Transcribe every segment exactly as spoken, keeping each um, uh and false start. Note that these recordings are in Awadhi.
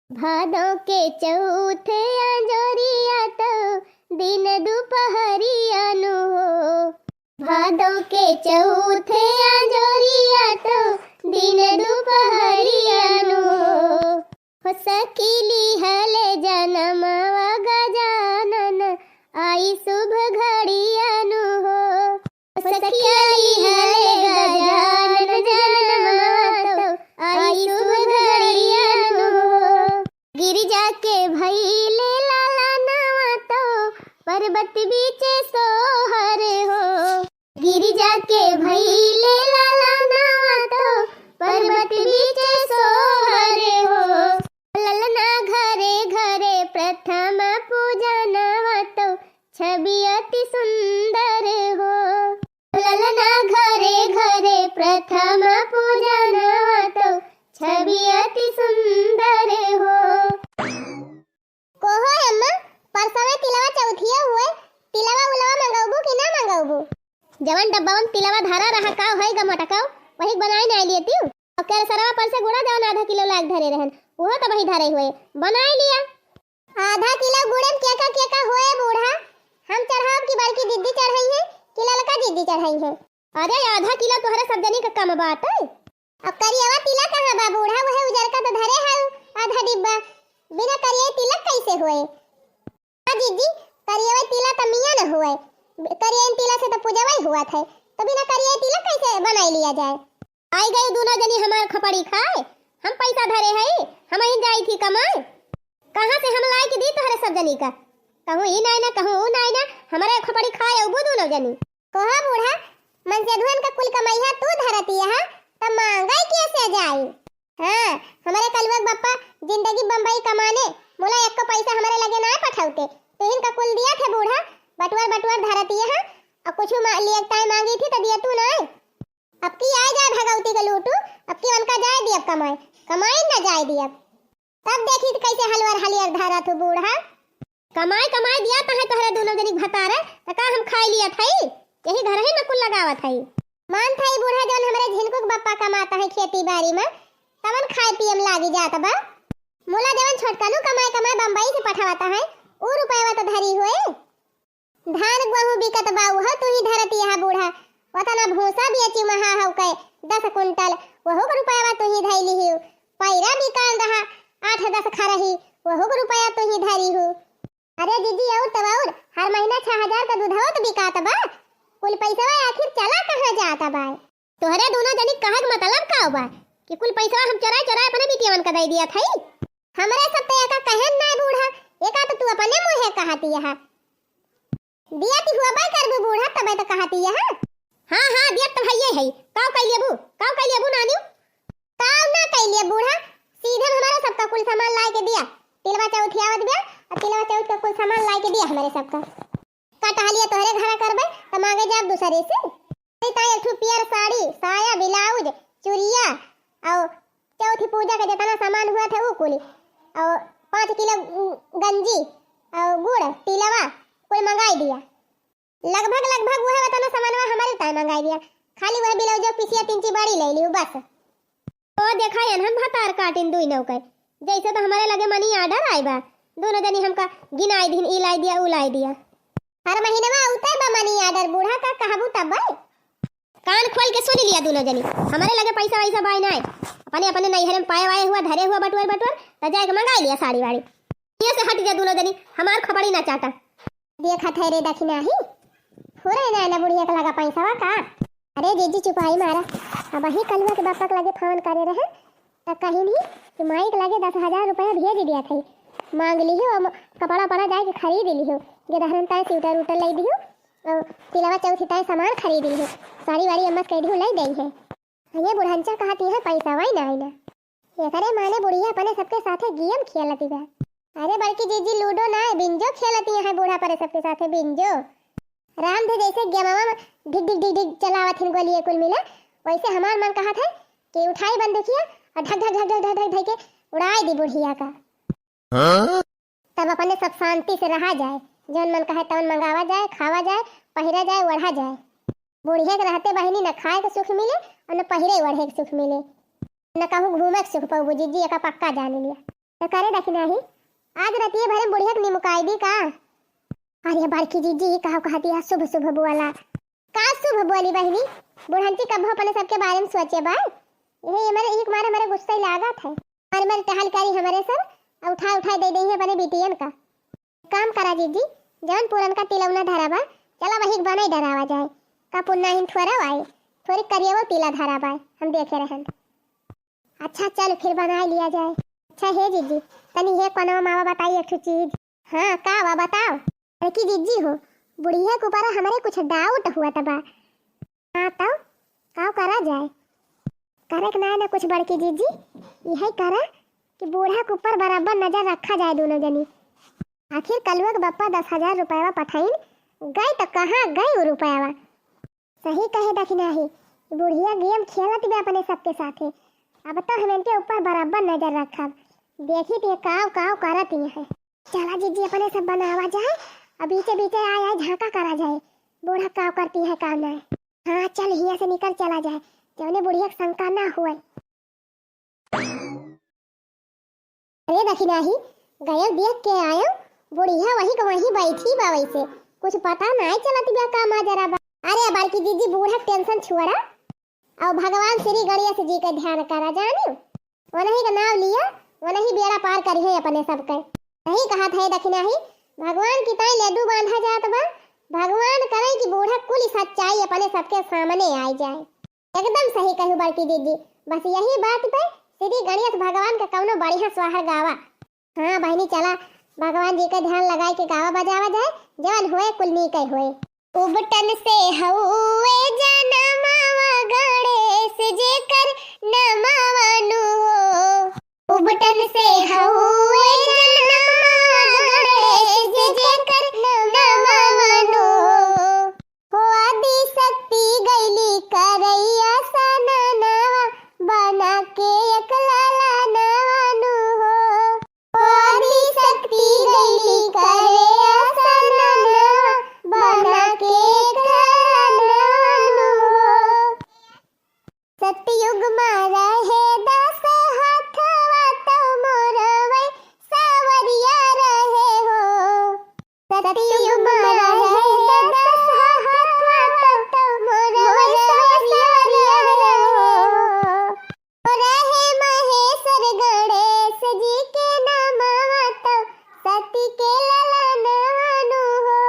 भादों के चौथे अंजोरिया तो दिन दुपहरिया नु हो। भादों के चौथे अंजोरिया तो दिन दुपहरिया नु हो। हो सखी लिहले जनमवा गजानन आई शुभ घड़िया नु हो। सखिया लिहले गजानन जनमवा तो आई शुभ घड़िया नु हो। गिरिजा के भइले लालनवा तो पर्वत बीचे सोहर हो। गिरिजा के भइले लालनवा तो पर्वत बीचे सोहर हो। ललना घरे घरे प्रथम पूजनवा तो छवि अति सुंदर हो। ललना घरे घरे प्रथम पूजनवा तो छवि अति सुंदर हो। कोहो अम्मा, परसवे तिलवा चौथिया हुए, तिलवा उलवा मंगौबू कि ना मंगौबू? जवन डब्बा में तिलवा धरा रहा का होई ग मोटकाऊ, वही बनाई ना लिए तू। और केरसरवा पर से गुड़ा जवन आधा किलो लाग धरे रहन, उहो तो वही धरे हुए, बनाई लिया। आधा किलो गुड़े में केका केका होए बूढ़ा? हम चढ़ाब कि बड़की दीदी चढ़ई है कि ललका दीदी चढ़ई है? अरे आधा किलो तोहरे सब जनी का कम बात है। अब करियवा तिला कहाँ बा बूढ़ा? वहे उजरका तो धरे हऊ आधा डिब्बा। बिना करिये तिलक कैसे होए? हाँ जीजी, करियवा तिला तो मिया न होए। करिये तिला से तो पूजवा ही हुआ था, तो बिना करिये तिलक कैसे बनाई लिया जाए? आई गई दोनों जनी हमार खपड़ी खाए, हम पैसा धरे हई, हम ही जाई थी कमाए। कहाँ से हम लाई के दी तोहरे सब जनी का? कहूँ ई नाई ना, कहूँ ऊ नाई ना, हमारे खपड़ी खाए अउबू दोनों जनी। कोहा बूढ़ा, मनसेधुअन का कुल कमैहा तू धरती है, त मांगई कैसे जाई? हाँ, हमारे कलुआ के बप्पा जिंदगी बम्बई कमाने, मोला एको पैसा हमारे लगे ना पठौते। तुहिन का कुल दिया थे बूढ़ा, बटुअर बटुअर धरती है, और कुछ मा-, लिए ताई मांगी थी तो दिया तू ना। अब की आए जाए भगवती के लूटू, अब की उनका जाए दियब कमाए, कमाई न जाए दियब। तब देखी त कैसे हलवर हलियर धरत हो बूढ़ा। कमाई कमाई दिया तहे तोहरे दोनों जनी भतारे, त का हम खाई लिया थई? यही घर ही में कुल लगावत हई। मान थई बूढ़ा जौन हमरे झिनकू के बप्पा कमाता है खेती बाड़ी में, तवन खाए पिए में लागी जात बा। मुला जवन छोटकनू कमाए कमाए बम्बई से पठावता है, ऊ रुपया तो धरी होए। धान गेहूं बिकत बा, उहो तू ही धरती है बूढ़ा। ओतना भूसा बेची महा हउ के दस कुंटल, वहू के रुपया तू ही धैली ही। पैरा बिकान रहा आठ दस खरही, वहू के रुपया तू ही धरी हूँ। अरे जीजी, और तब और, हर महीना छह हजार का दूधवा तो बिकात बा। कुल पैसवा आखिर चला कहाँ जात बा? तोहरे दोनों जनी कहे के मतलब का बा कि कुल पैसवा हम चोराए चोराए अपने बिटियवन का दे दिया थई? हमरे सब तो एका कहेन ना बूढ़ा, एका तो तू अपने मुँहे कहती है। दिया ती हुआ बाय करबू बूढ़ा, तबे तो कहती है। हाँ, हाँ, दिया तो भैये है। काव कई लेबू? काव कई लेबू नानी? काव ना कई ले बूढ़ा, सीधे हमारे सबका कुल सामान लाए के दिया। तिलवा चौथ आवत बिया, और तिलवा चौथ का कुल सामान लाए के दिया हमारे सबका। का टहलिया तोहरे घरा करबे, त मांगे जाब दूसरे से। अरे ताई एक ठो पियर साड़ी, साया, ब्लाउज, चुरिया, और चौथी पूजा के जितना सामान हुआ था वो कुली, और पाँच किलो गंजी और गुड़, तिलवा, कुल मंगाई दिया। लगभग, लगभग वह उतना सामानवा हमारे ताई मंगाई दिया। खाली वह ब्लाउजो पिसिया तिंची बड़ी ले ली बस। ओ देखा एनहन भतार काटिन दुई नौ के, जैसे तो हमारे लगे money order आए बा। दोनों जनी हमका गिनाई दिन, ई लाई दिया, ऊ लाई दिया। हर महीनवा उतर बा money order, बूढ़ा का कहबू तब बे। कान खोल के सुन लिया दोनों जनी, हमारे लगे पैसा वैसा बाय नाय। अपने, अपने नैहरे में पाए वाए हुआ, धरे हुआ बटुअर, बटुअर, त जाए के मंगाई लिया साड़ी वाड़ी। ये से हट जा दोनों जनी, हमार खपड़ी ना चाटा। देखत है रे दखिनाही, हो रहे ना, ना बुढ़िया के लगा पैसवा का। अरे जीजी चुपाई मारा, अब वही कलुआ के बापा के लगे फोन करे रहे, त कहीं नहीं कि माई के लगे दस हजार रुपया भेज दिया था, मांग लिहो, हम कपड़ा पड़ा जाए के खरीद लिहो, गेदहरन ताए स्वेटर उटर ले दिहो, और तिलवा चौथी ताए सामान खरीद लिहो, साड़ी वाड़ी अम्मा से कह दिहो ले दे है। ये बुढ़ंचा कहती है पैसा वाई ना आई ना। एकरे माने बुढ़िया अपने सबके साथे गेम खेलती बा। अरे बड़की जीजी लूडो ना, बिंजो खेलती है बूढ़ा परे सबके साथे बिंजो। राम धे जैसे गेमवा में ढिग ढिग ढिग ढिग चलावत हिन गोलिये कुल मिले, वैसे हमार मन कहत है कि उठाई बंदूकिया और ढक ढक ढक ढक ढक ढक ढक के उड़ाई दी बुढ़िया का। हाँ? तब अपने सब शांति से रहा जाए, जौन मन कहे तौन मंगावा जाए, खावा जाए, पहिरा जाए, ओढ़ा जाए। बुढ़िया के रहते बहिनी न खाए के सुख मिले और न पहिरे ओढ़े के सुख मिले, न कहूँ घूमे के सुख पाऊ जीजी, एका पक्का जान लिया। तो करे दखिनाही, आज रतिये भरे में बुढ़िया के निमुकाई दी का? अरे बड़की जीजी, का कहती है, शुभ शुभ बोला। का शुभ बोली बहिनी, बुढ़ंती कबो अपने सबके बारे में सोचे बा? यही हमारे एक मारे हमारे गुस्सा ही लागत है। हमारे मारे टहल करी हमारे सब, और उठा उठा दे देही अपने बिटियन का। काम करा जीजी, जवन पुरनका तिलौना धरा बा, चला वही के बनाई डरावा जाए। का पुन्ना हिन थोड़ा आए, थोड़ी करियवा तिला धरा बा, हम देखे रहन। अच्छा चल फिर बनाए लिया जाए। अच्छा हे जीजी, तनी हे कोनवा मावा बताई एक ठो चीज। हाँ का बा बताओ। बड़की जीजी हो, बुढ़िया के ऊपर हमरे कुछ doubt हुआ त बा। हाँ तब का करा जाए? करे के ना ना कुछ बड़की जीजी, यही करा कि बूढ़ा के ऊपर बराबर नजर रखा जाए दोनों जनी। आखिर कलुआ के बप्पा दस हजार रुपया पठाइन, गए त कहाँ गए वो रुपया? सही कहे दखिनाही, बुढ़िया game खेलत बा अपने सबके साथे। अब तो हम इनके ऊपर बराबर नजर रखब, देखी ते काव काव करत ही है। चला जीजी अपने सब बनावा जाए, अब बीचे बीचे आए आए झांका करा जाए, बूढ़ा काव करती है काव ना। हाँ चल हिया से निकल चला जाए, जौने बुढ़िया के शंका ना हुए। अरे दखिनाही, गयो देख के आयो, बुढ़िया वही के वही बैठी बा वैसे, कुछ पता नाय चलत बा का माजरा बा। अरे बड़की जीजी बूढ़ा के tension छोड़ा, और भगवान श्री गणेश जी के ध्यान करा जानी, उन्हीं का नाम लिया, उन्हीं बेड़ा पार करी है अपने सबके। सही कहा था दखिनाही, भगवान की ताई लड्डू बांधा जात बा, भगवान करे कि बूढ़ा कुल सच्चाई अपने सबके सामने आई जाए। एकदम सही कहू बड़की दीदी, बस यही बात पे श्री गणेश भगवान का कौनो बढ़िया सोहर गावा। हाँ बहिनी चला, भगवान जी के ध्यान लगाए के गावा बजावा जाए, जवन होए कुल नीके होए। उबटन से हउए जनमावा गणेश जेकर नमावा नु हो। उबटन से हउए जनमावा गणेश जेकर नमावा नु हो। हो आदि शक्ति गैली करैया सननवा, बना के एक लाला नवा नु हो। हो आदि शक्ति गैली करैया सननवा, बना के एक लाला नवा नु हो। सतयुग मा रहे दस हथवा तौ मोर वै सावरिया रहे हो। सतयुग मा रहे दस हथवा तौ मोर वै सावरिया रहे हो। रहे महेश्वर गणेश जी के नमवा तौ सती के ललनवा नु हो।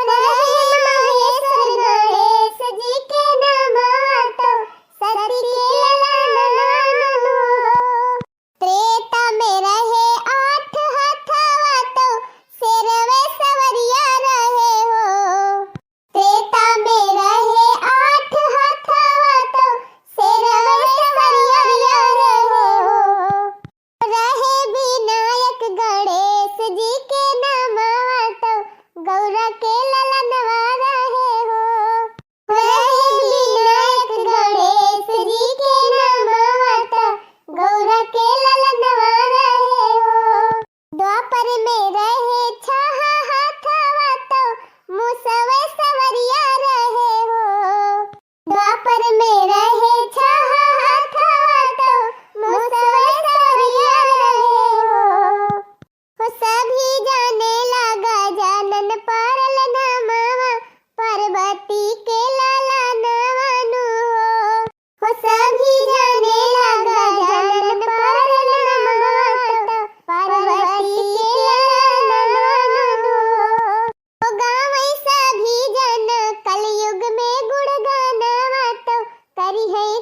रहे महेश्वर गणेश जी के नमवा तौ सती के ललनवा नु हो। त्रेता में रहे आठ हथवा तौ शेरवे सवरिया रहे हो। त्रेता में रहे आठ हथवा तौ शेरवे सवरिया रहे हो। रहे विनायक गणेश जी के नमवा तौ गौरा के ललनवा रहे हो। रहे विनायक गणेश जी के नमवा तौ गौरा के ललनवा रहे हो। द्वापर में रहे छह हथवा तौ मुसवे सवरिया रहे हो। द्वापर में रहे छह हथवा तौ मुसवे सवरिया रहे हो। हो सभी जाने लागा जानन पारल नमवा पार्वती के लाला नवा नु हो। हो सभी जाने लागा जानन पारल नमवा तौ पार्वती के लाला नवा नु हो। हो गावै सभी जन कलयुग में गुणगानवा तौ करिहै